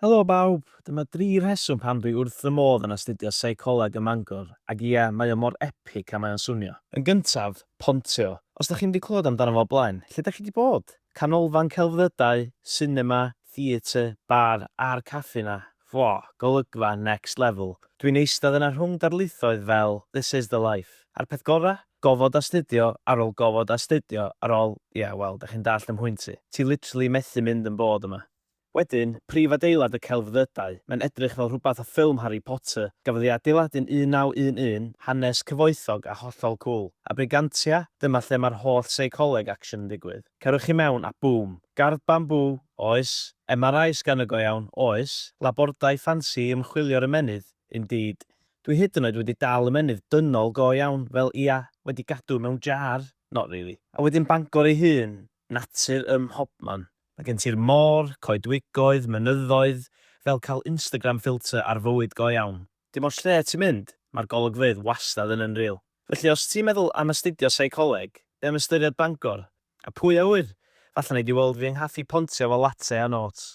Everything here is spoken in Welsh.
Helo bawb! Dyma dri rheswm pam dwi wrth fy modd yn astudio Seicoleg ym Mangor, ac ia, mae o mor epic a mae o'n swnio. Yn gyntaf, Pontio. Os dach chi'm 'di clywed amdano fo o blaen, lle dach chi 'di bod? Canolfan celfyddydau, sinema, theatr, bar a'r caffi 'na. Fwo, golygfa next level. Dwi'n eistedd yna rhwng darlithoedd fel, this is the life. A'r peth gora? Gofod astudio ar ôl gofod astudio ar ôl, ia, wel, dach chi'n dallt 'y mhwynt i. Ti literally methu mynd yn bored yma. Wedyn, prif adeilad y celfyddydau, mae'n edrych fel rhywbeth o ffilm Harry Potter, gafodd ei adeiladu'n 1911, hanes cyfoethog a hollol cŵl. A Brigantia, dyma lle mae'r holl seicoleg action yn digwydd. Cerwch i mewn a boom! Gardd bambŵ, oes. MRI scanner go iawn, oes. Labordai ffansi i ymchwilio'r ymennydd, indeed. Dwi hyd yn oed wedi dal ymennydd dynol go iawn, fel, ia, wedi gadw mewn jar, not really. A wedyn Bangor ei hun, natur ym mhobman. Mae gen ti'r môr, coedwigoedd, mynyddoedd, fel cael Instagram filter ar fywyd go iawn. Dim ots lle ti'n mynd, mae'r golygfeydd wastad yn unreal. Felly os ti'n meddwl am astudio seicoleg, be am ystyried Bangor? A pwy a ŵyr, falle nei di weld fi yng nghaffi Pontio efo latte a notes.